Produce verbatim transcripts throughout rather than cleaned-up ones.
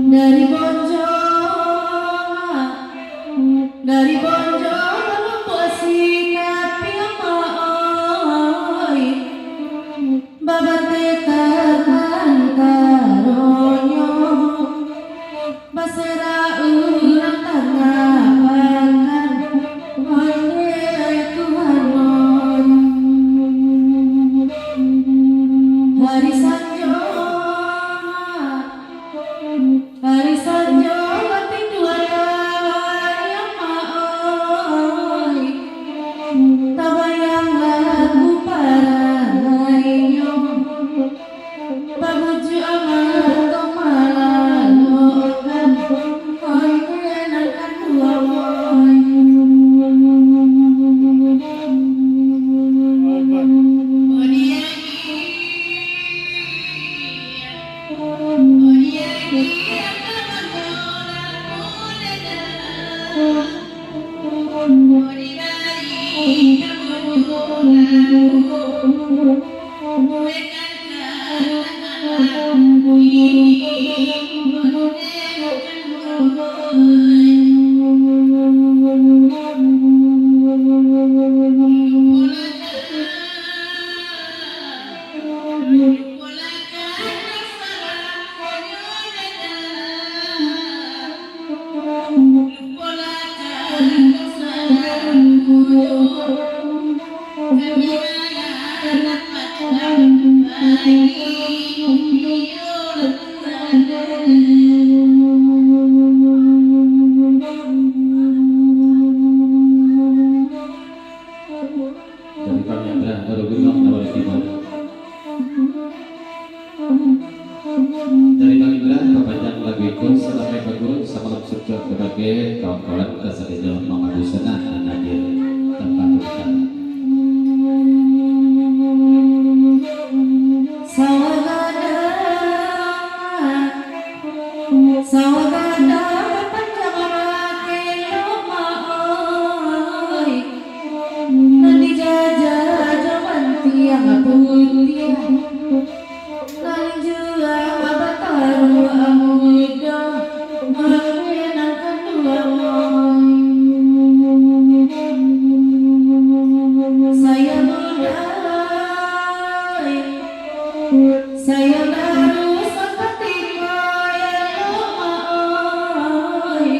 Dari Bonjo, dari Bonjo, Lubuk Sinapi, oi. Babantai tangan karonyo, baserak urang tangah pakan, wahai Tuhan, oi. Hari sanjo, hari sanjo, batindualah wayang, oi. Tabayanglah ku parainyo, babujuak mato malalokan, oi, nan kanduang, oi. Dari Bang Indra, baru gunung, baru tibo. Dari Bang Indra, papanjang lagu iko, salamaik bagus, samalam sukses kabake kawan-kawan, kasadonyo mangadu sanang nan hadir. Tanpa tulisan. Sawah gadang, sawah gadang, panjang bakeh lomak, oi. Nan dijajah jo bantiang putiah, nan jua bataruah mudo, oi, nan kanduang. Sayang mudo, sayang baru sakatiko, ya Allah, oi.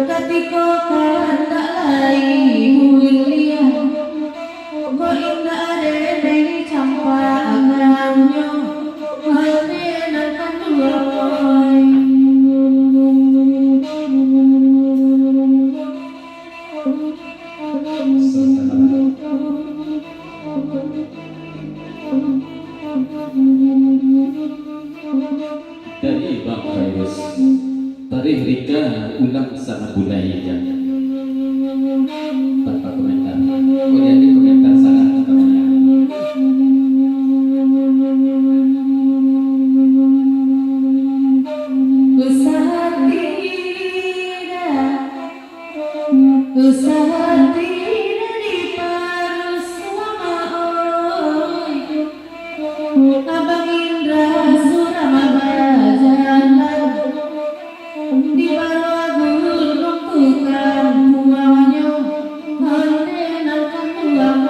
Katiko kandak lai buliah, kok indak ado nan dicampak akannyo, hati nan kanduang. Dari Bang Fairuz. Tarikh Rika ulang sangat bulai, jan. Tanpa komentar. Oh, dia ni komentar salah, tanpa komentar. Usaha tidak, usaha tidak diparusuah, oi. Abang Indra surang bajalan, di bawah gunung tu kampuangnyo, onde nan kanduang.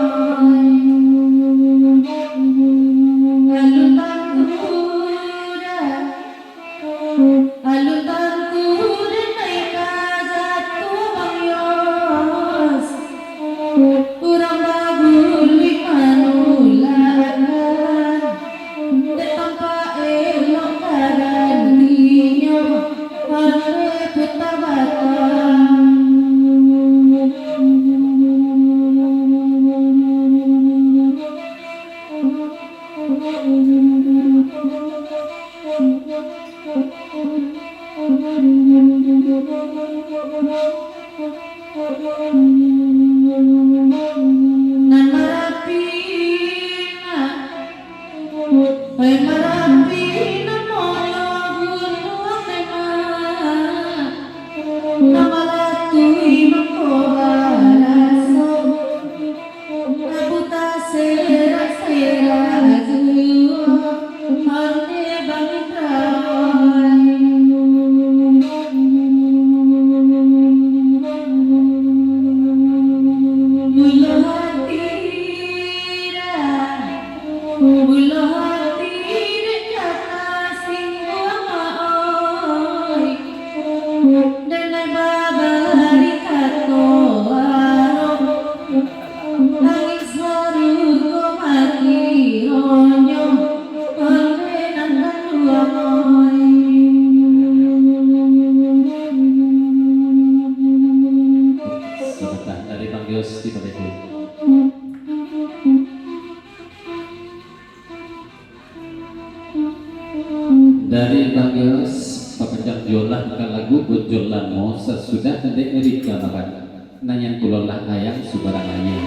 Alun tantu dah, alun tantu den naik ka jatuah, Bang Yos. Urang baguluik manulakkan, dek Nan marapi, oi marapi, nan moyo gulu memang, nan malatui mangko baraso. Rabu taserak-serak juo, onde bangin rawai. Buloh ati dah, buloh ati dek kata singguang oi. Dek nan babari kato aro. Langik sarugo mati ronyo, ale nan kanduang oi. Sabanta dari Bang Yos di baliak tu. Dari Bang Yos, papanjang juolah ka lagu Gonjo Lamo, sasudah dek Erika Laban. Nan yang pulo lah ayang subarang ayah.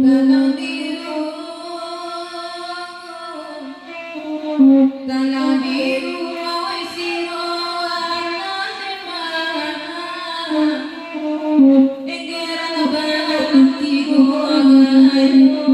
Tanang biru, tanang biru, awai siro anak dema. Enggeran bala tigo ayo.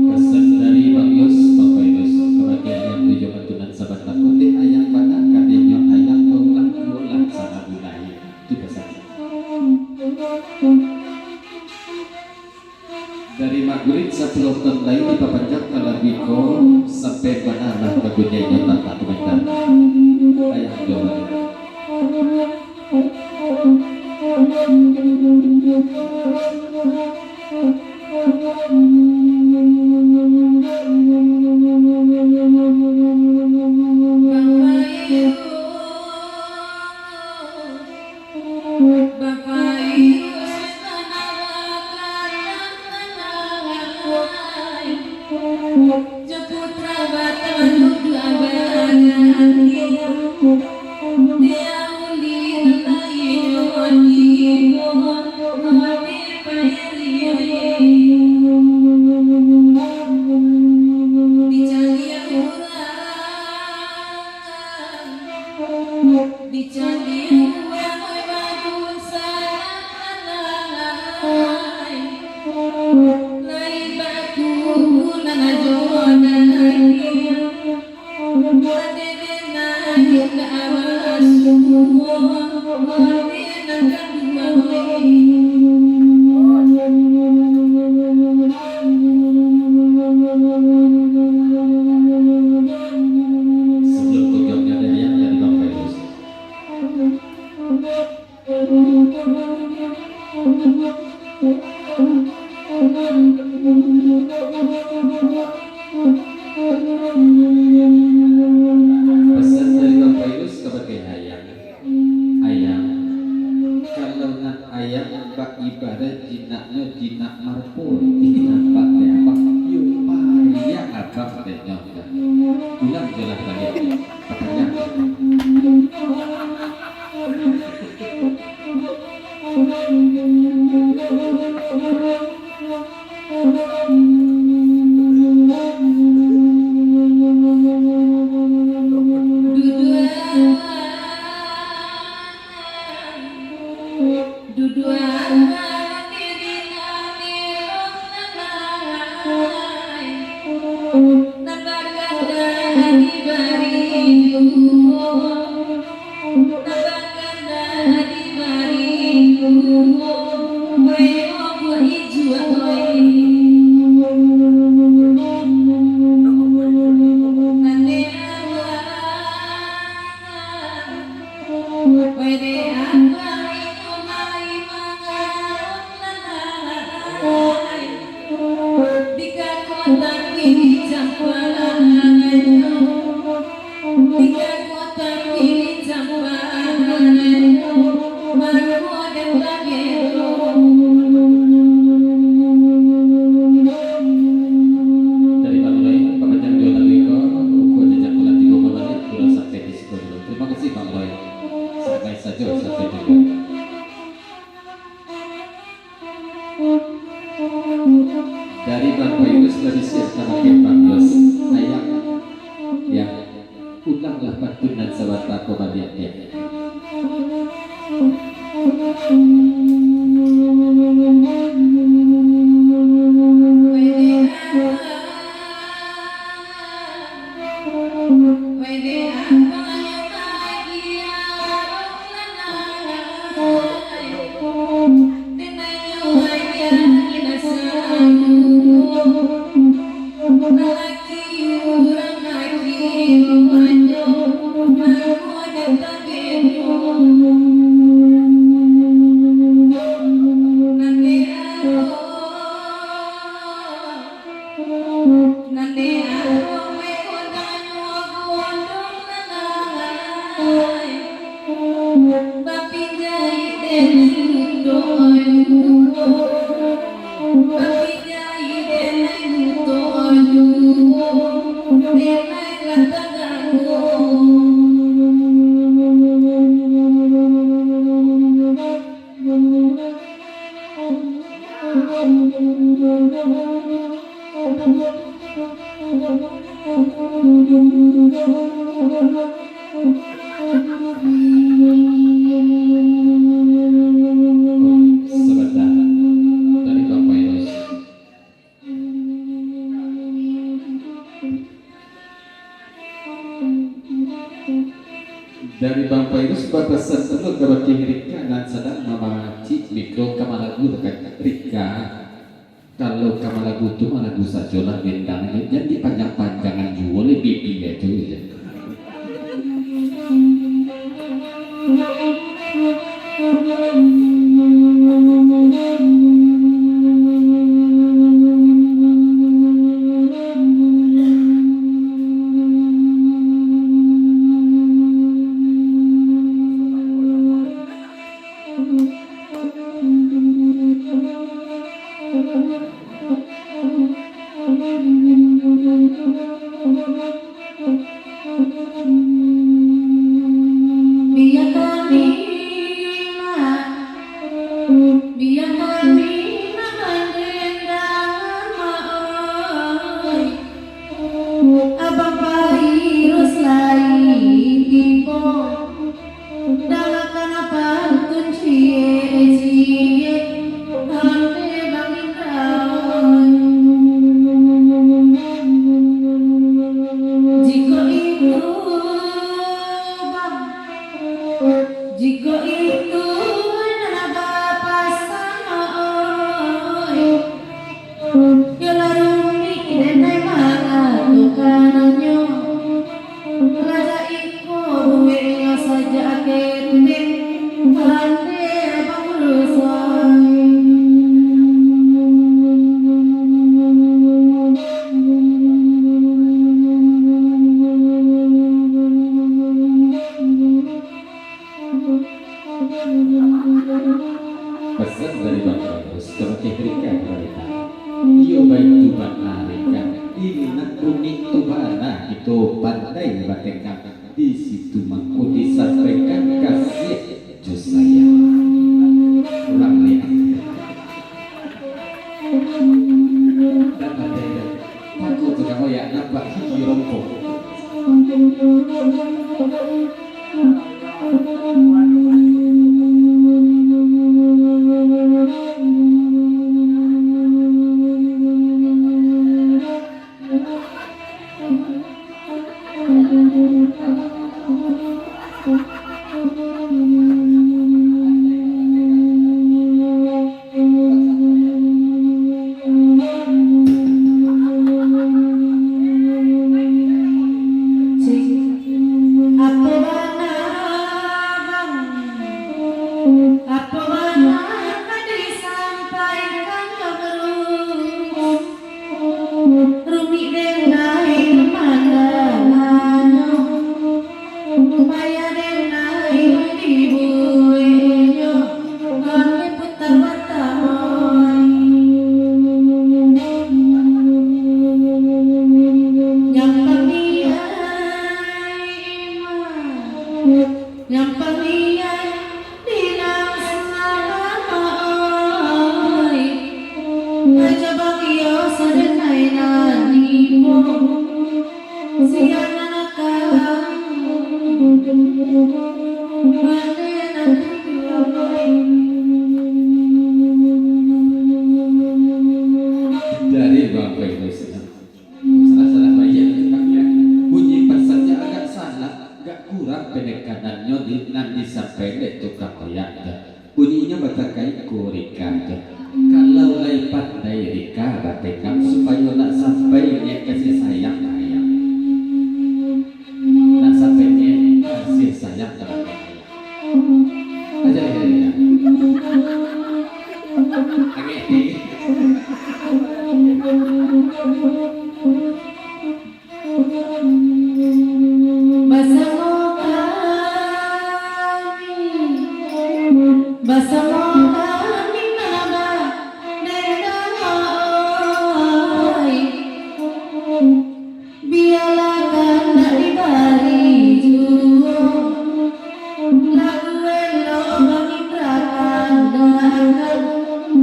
Pasan dari Bang Yos, Bapak Yos, kabagian yang tujuh bantunan saban takun dek ayang bana, kadinyo ayang baulah juo lah sama gunai. Itu pasan. Dari Magurik sapuluah ton lai dipapanjang ka lagu iko, sampai bana lah lagunyo inyo tanpa komentar. Ayang juo baliak. Sebelum ke jawabnya ada yang dari Bang Fairuz. Pesan dari Bang Fairuz kabake Ayang. Ayang, kalau nan Ayang bak ibarat jinaknyo jinak marputih nampak dek abang, yo payah abang dek nyo. Ulang jolah baliak, patanyang. Dari Bang Roy, pamanjang juo lagu iko, ukua jajak bulan tigo puluah menit, kurang sampai di situ dulu. Terima kasih, Bang Roy. Sampai sajo, sampai tujuan. Dari Bang Fairuz, dari Siap Tanah Kempang, Yos. Ayang, ya, ulanglah pantun nan sabanta ko baliak, ya. Sabanta, dari Bang Fairuz. Dari Bang Fairuz, bapasan pulo kabake Rika nan sadang mamacik mikro ka malagu, Rika. Kalau ka malagu tu, malagu sajolah, bendangnyo jan dipanjang-panjangan juo leh, bibia tu, jan. Biar kami mah, biar kami mah mandendang, mak oi. Abang Fairuz lai tibo. Dalakan pantun ciek-ciek, hande Bang Indra. Jikok itu, Bang, jikok itu nan bapasan, oi. Yo lah rumik den ai mangato kananyo. Raja iko bueknyo sajak ketek, Pasan dari Bang Bagus kabake Rika Balita. Iyo baitu bana Rika, iko nan unik tu bana kito pandai batenggang. Di situ mangko disampaikan kasih jo sayang. Urang liek. Dak pandai dah. Takut tu kamu ya nampak gigi rompok. Apo bana, Bang? Apo bana ka disampaikan ka Barus? Rumik den lai mandangannyo, payah den lai dibueknyo, alun putar batamo. Nyampang niai, Nyampang niai di nan salah, oi. Aja bang iyo sadenai nan nipu. Siang nan akang, mande nan tiduak, oi. Dari Bang Bagus. Salah-salah baiak, tapi bunyi pasannya agak salah, agak kurang penekanannyo di, nan disampaikan dek tukang baiak tu. Bunyinyo batakah iko Rika tu. Kalau lai pandai Rika batenggang supayo nak sampai niat kasih sayang, sayang. Nak sampai niat kasih sayang, sayang. Aja, aja, aja. Angek ni. Basamo kami, basamo kami naba, nena oi. Bialah kandak dibari juo, lagu elok mangindakan dahak,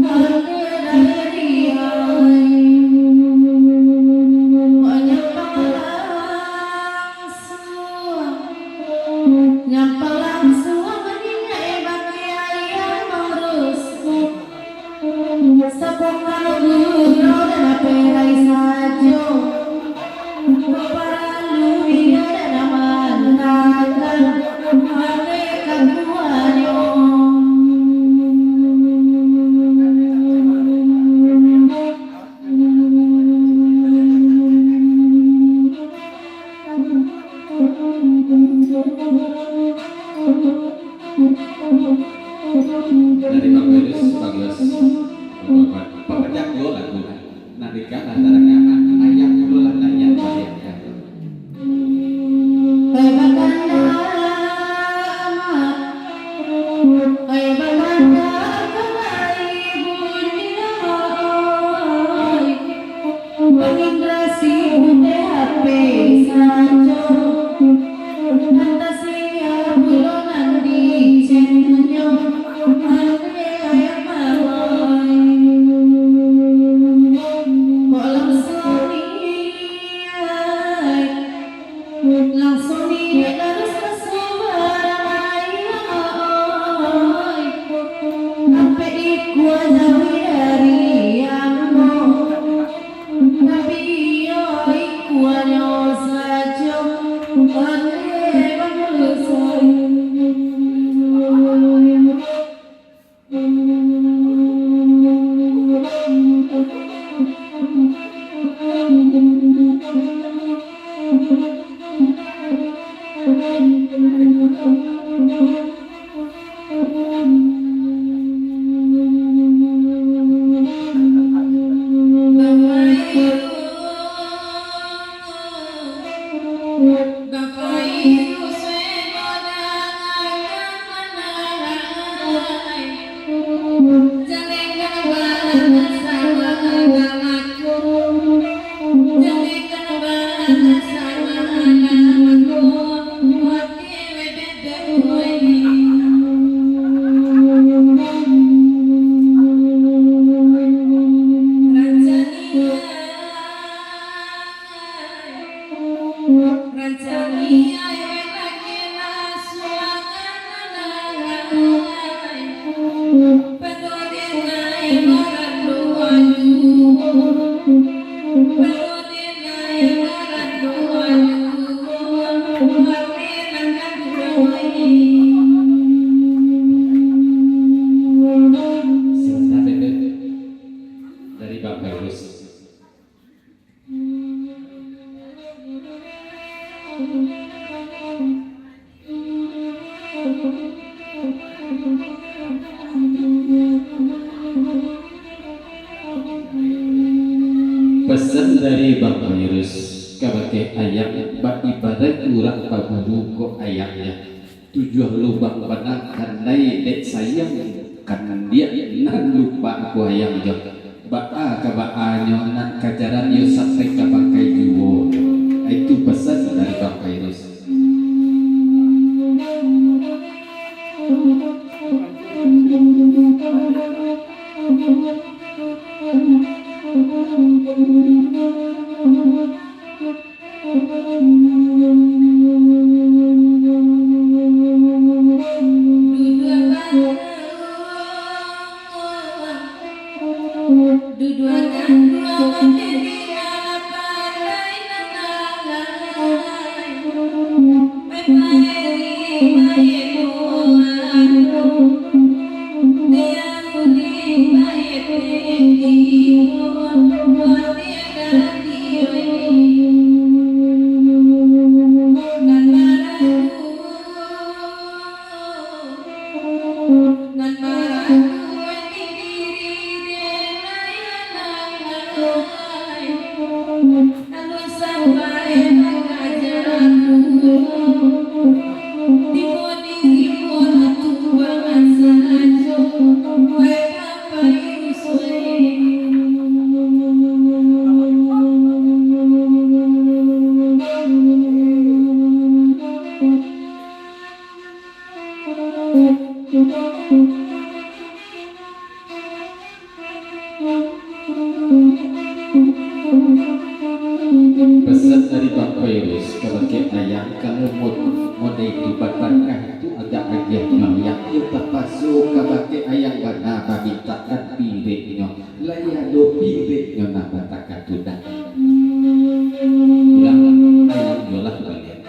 pandai diri ai. Manyampang langsuang, nyampang langsuang maninggai bagi ayah mangurus. Sapokano gurau nan aperai sajo, paralu iyo nan amantakan, mangeka kuanyo. Dari Bang Bagus, bagus. Bagus. Papanjang dulu lagu. Nah, Rika, lantaran ayah dulu lah, nah, ayah, ayah. Hai bakanda, hai bakanda, kamari bunyi oi. Pangin rasi putih H P sajo, lantas liya pulo nan dicennyo, ande ayah mawai. Kok langsuang niai, langsuang niai harus ka subarang ayah. Pesan dari Bang Virus kabake ayang, bak ibarat urang paburu kok ayangnyo. Tujuah lubang bana kanai dek sayang, kandiak nan lupak ko ayang jo. Baa ka baanyo nan kajaran yo sampai ka bangkai juo. Itu pesan dari Bang Virus. Pesan dari Bang Virus kabake ayang, kalau mo-, model itu batakah tu agak agiahnyo, ayang yo tapaso kabake ayang bana mamintakan pireknyo. Lai ado pireknyo nan batakah tu dak? Pulang, ayang yo lah baliak.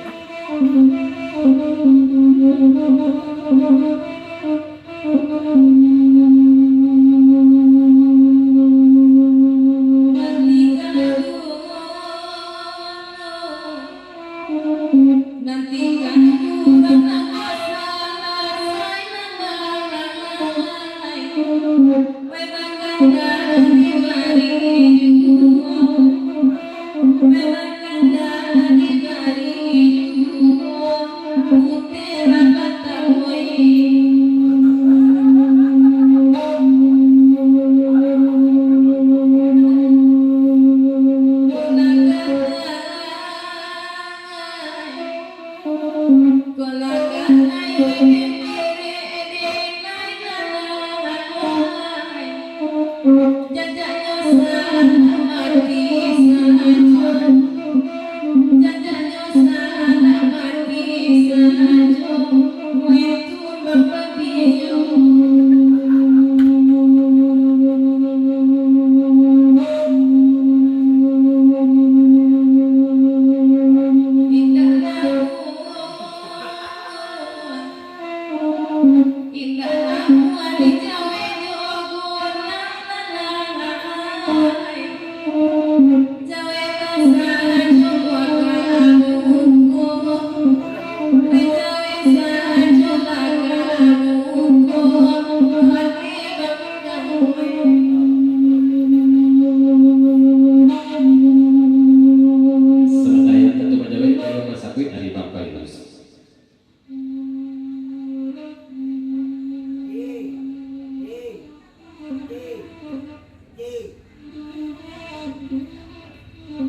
Samantayo tantu manjawek, ayo basabuik dari Bang Virus.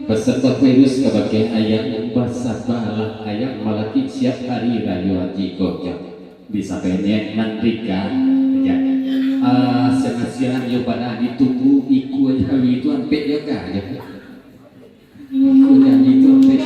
Pesan Bang Virus kabake ayang, basabalah ayang, malakik siap hari rayo haji ko, jo. Bisa baniat nan rika, jo. Ah, siang-siang yo bana ditunggu, ikua jawi tu ampek yo ka, jo. Ikua jawi tu ampek.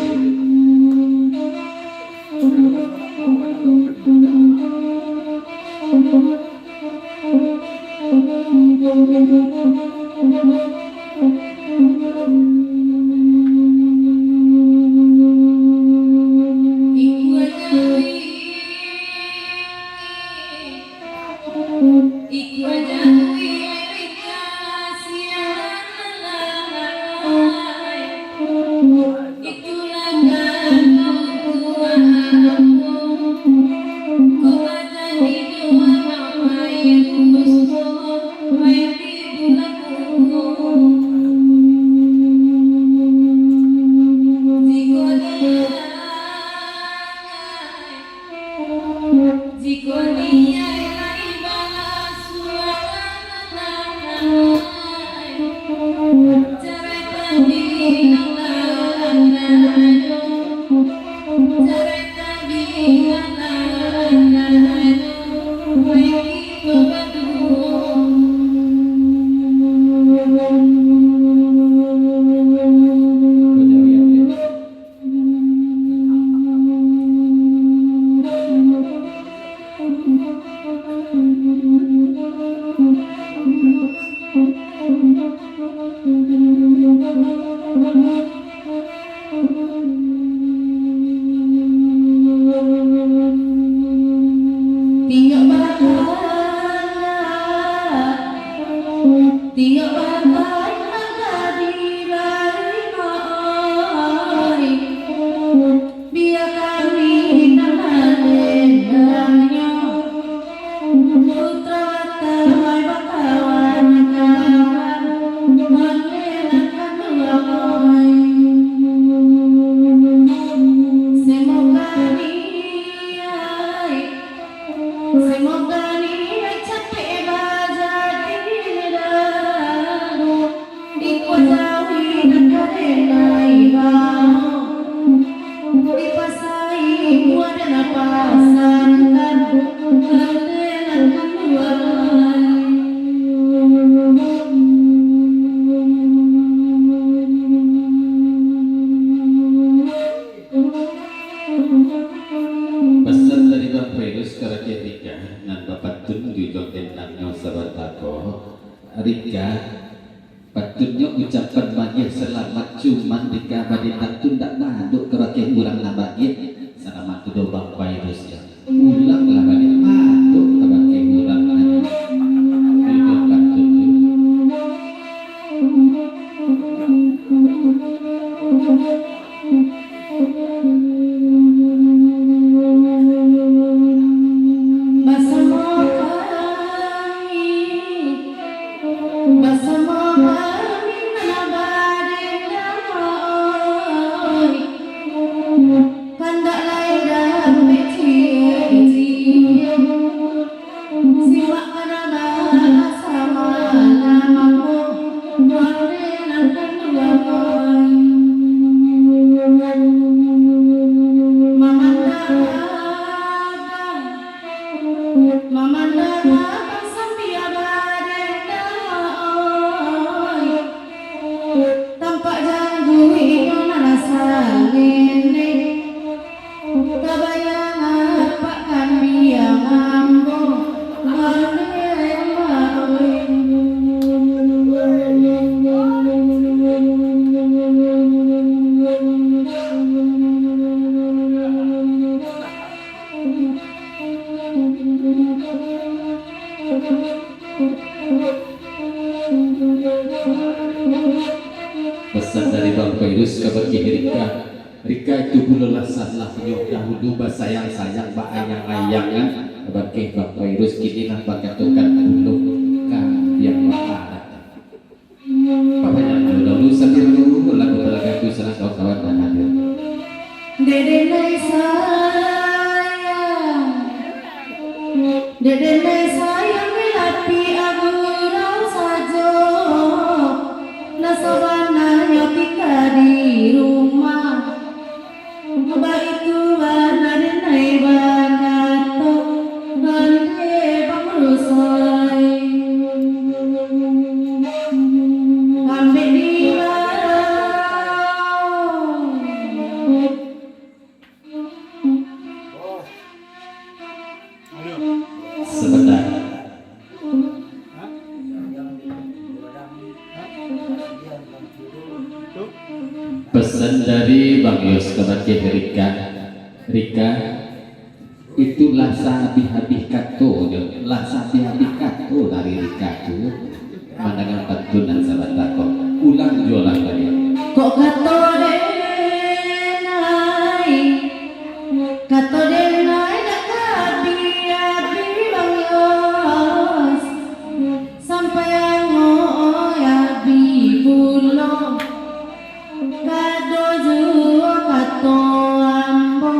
Tingok bakanak, tingok bakanak ka dibarinoi. Bia kami nan malendangnyo, putra watawai bakawan-kawan, mangelekan duo ai. Semoga niai, semoga niai capek bajadi dah. Iko jauah nan ka denai bao, dipasai buah dan pasankan, kadenan kanduangan. Pasan dari Bang Fairuz ka Rika, nan bapantun di ujung dendangnyo sabanta ko. Rika, patuiknyo ucapan bagiah salamat, cuman Rika badendang tu ndak baduak kabake urang nan bagiah. Salamat tu doh Bang Fairuz, yo. Ulanglah baliak, baduak kabake urang nan di dalam pantun tu. Basamo kami, basamo kami nan badendang, oi. Kandak lai dapek ciek-ciek. Simak kana basamo lamo, mangelekan duo ai. Mamandang abang, mamandang abang sambia badendang, oi. Tampak jangguiknyo nan sangene. Tabayang apak kambiang ambo, ondeh ambo. Pasan dari Bang Fairuz kabake Rika. Rika itu pulo lah salahnyo dahulu basayang-sayang, baayang-ayangan kabake Bang Fairuz, kini lah bakatokan pulo ka biang baadat. Bapanjang dulu, dahulu sambil dulu lagu talaga tu, sanak kawan-kawan nan hadir. Dek denai sayang, dek denai sayang, dilapiah gurau sajo, nan sabananyo tingga di rumah. Baitu bana denai bakato, ondeh Bang Rusai. Ambek di barau. Sabanta. Pasan dari Bang Yos kabake Rika. Rika, itu lah saabih-abih katonyo, lah saabih-abih kato dari Rika tu. Mandanga pantun nan sabanta ko. Ulang juo lah tadi. Kok kato denai, kato denai dak ka abih-abih Bang Yos. Sampai ango abih pulo. Kado juo kato ambo,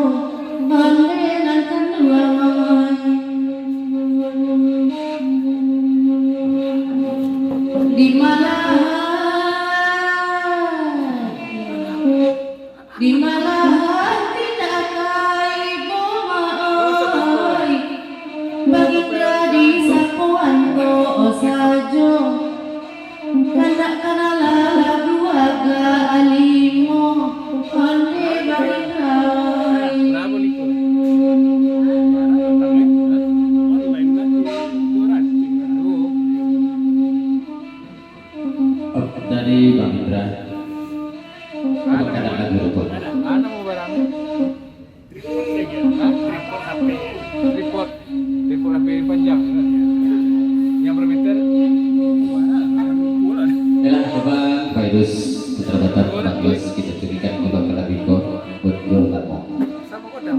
ondeh nan kanduang ai. Di malah, di malah hati dak ka ibo, Mak, oi. Bagi tradisi Sajo, kandak kanalah lagu agak alimo, onde barihai. Dari Bang Indra. Apa kadang lagu tu? Tripod saja, ha? Tripod H P. Tripod. Tripod H P yang panjang, kan? Yang bermeter. Yalah, Bang Fairuz, putra Batak, Bang Yus.